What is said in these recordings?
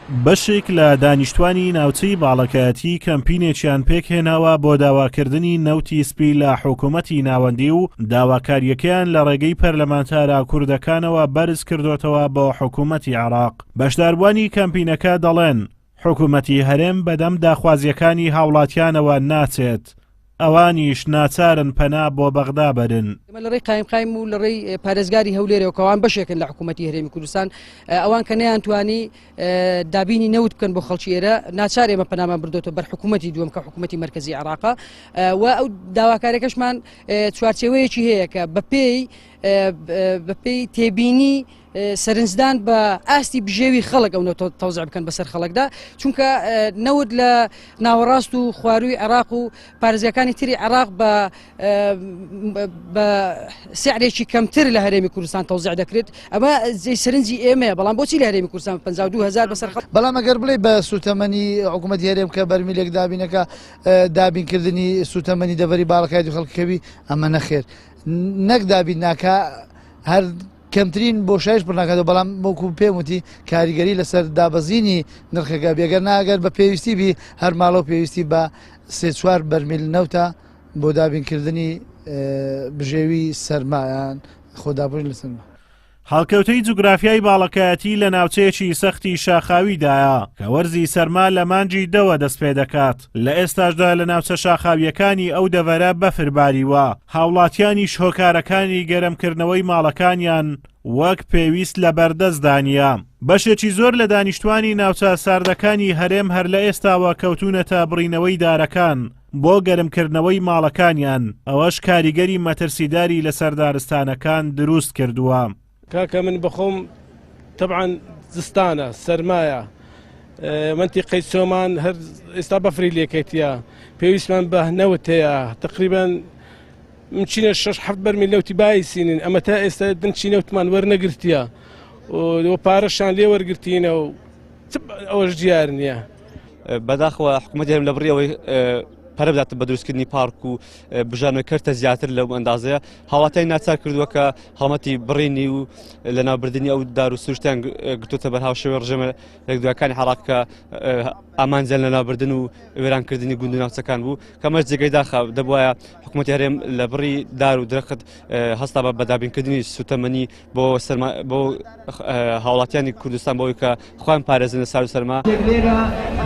بەشێک لە دانیشتوانی ناوچەی باڵەکایەتی کەمپینێکیان پێکهێناوە بۆ داواکردنی نەوتی سپی لە حکومەتی ناوەندی و داواکارییەکەیان لە ڕێگەی پەرلەمانتارە کوردەکانەوە بەرز کردۆتەوە بۆ حکومەتی عێراق. بەشداربووانی کەمپینەکە دەڵێن، حکومەتی هەرێم بەدەم داخوازییەکانی هاوڵاتیانەوە ناچێت، ئەوانیش ناچارن پەنا بۆ بەغدا بەرن. ئێمە لە ڕێی قایمقایم و لە ڕێی پارێزگاری هەولێرەوە کە ئەوان بەشێکن لە حکوومەتی هەرێمی کوردستان، ئەوان کە نەیانتوانی دابینی نەوت بکەن بۆ خەڵکی ئێرە، ناچار ئێمە پەنامان بردۆتە بەر حکوومەتی دووەم کە حکوومەتی مەرکەزی عێراقە و ئەو داواکاریەکەشمان چوارچێوەیەکی هەیە کە بەپێی بەپێی تێبینی سەرنجدان بە ئاستی بژێوی خەڵک ئەو نەوتە تەوزع بکەن بەسەر خەڵکدا چونکە نەوت لە ناوەڕاست و خواروی عێراق و پارێزگاکانی تری عێراق بە بە سعرێکی کەمتر لە هەرێمی کوردستان تەوزع دەکرێت ئەمە جێی سەرنجی ئێمەیە بەڵام بۆچی لە هەرێمی کوردستان 52000 بەسەر خەڵک بەڵام ئەگەر بڵێ بە سوتەمەنی حکوومەتی هەرێم کە بەرمیلێک دابینەکە دابینکردنی سوتەمەنی دەڤەری باڵەکایەتی خەڵکەکەوی ئەمە نەخێر نەک دابین ناکا هەر کەمترین بۆشایش پڕ ناکاتەوە بەڵام وەکو پێم وتی کاریگەری لەسەر دابەزینی نرخەکە بێگەر ناگەر بە پێویستی بی هەر ماڵەو پێویستی بە سێ چوار بەرمیل نەوتە بۆ دابینکردنی بژێوی سەرمایان خۆدابڕین لە سەرما. هەڵکەوتەی جوگرافیای باڵەکایەتی لە ناوچەیەکی سەختی شاخاویدایە کە وەرزی سەرما لە مانگی دەوە دەستپێدەکات، لە ئێستاشدا لە ناوچە شاخاوییەکانی ئەو دەڤەرە بەفر باریوە، هاوڵاتیانیش هۆکارەکانی گەرمکردنەوەی ماڵەکانیان وەک پێویست لەبەردەستدا نییە. بەشێکی زۆر لە دانیشتوانی ناوچە ساردەکانی هەرێم هەر لە ئێستاوە کەوتوونەتە بڕینەوەی دارەکان بۆ گەرمکردنەوەی ماڵەکانیان، ئەوەش کاریگەری مەترسیداری لەسەر دارستانەکان دروست کردووە. کاکە من بەخۆم تەبعەن زستانە سەرمایە مەنتیقەی چۆمان هەر ئێستا بەفری لێکەتیە پێویستمان بە نەوت هەیە تقریبان مچینە 6 هەفت بەرمیل نەوتی بایسینین ئەمە تا ئێستا دنچی نەوتمان وەرنەگرتیە و پارەشان لێ وەرگرتینە و ئەوەش دیار نییە. بەداخەوە حکوومەتی هەرێم لە بڕی ئەوەی پەرە بدات بە دروستکردنی پارک و بژانەوەی کەرتە زیاتر لەو ئەندازەیە هاوڵاتیانی ناچار کردووە کە هەڵمەتی بڕینی و لەناوبردنی ئەو دار و سروشتیان گرتوتە بەر هاوشێوەی ڕژێمە یەکدوواکانی عێراق کە ئامانجیان لەناوبردن و وێرانکردنی گوند و ناوچەکان بوو کەمەش جێگەی داخە دەبواە حکوومەتی هەرێم لە بڕی دار و درەخت هەستا بە دابینکردنی سوتەمەنی بۆ سەرما بۆ هاوڵاتیانی کوردستان بۆی کە خۆیان پارێزن لە سار و سەرما.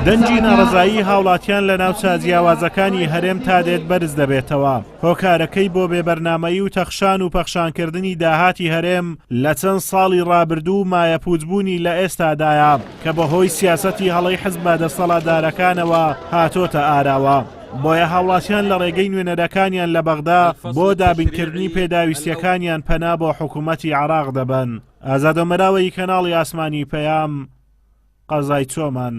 دەنگی ناڕەزایی هاوڵاتیان لە ناوچە جیاوازەکانی هەرێم تا دێت بەرز دەبێتەوە، هۆکارەکەی بۆ بێ بەرنامەیی و تەخشان و پەخشانکردنی داهاتی هەرێم لە چەند ساڵی ڕابردوو و مایەپووچبوونی لە ئێستادایە کە بەهۆی سیاسەتی هەڵەی حزبە دەستەڵاتدارەکانەوە هاتۆتە ئاراوە. بۆیە هاوڵاتیان لە ڕێگەی نوێنەرەکانیان لە بەغدا بۆ دابینکردنی پێداویستیەکانیان پەنا بۆ حکومەتی عێراق دەبەن. ئازاد ئۆمەراوەیی کەناڵی ئاسمانی پەیام، قەزای چۆمان.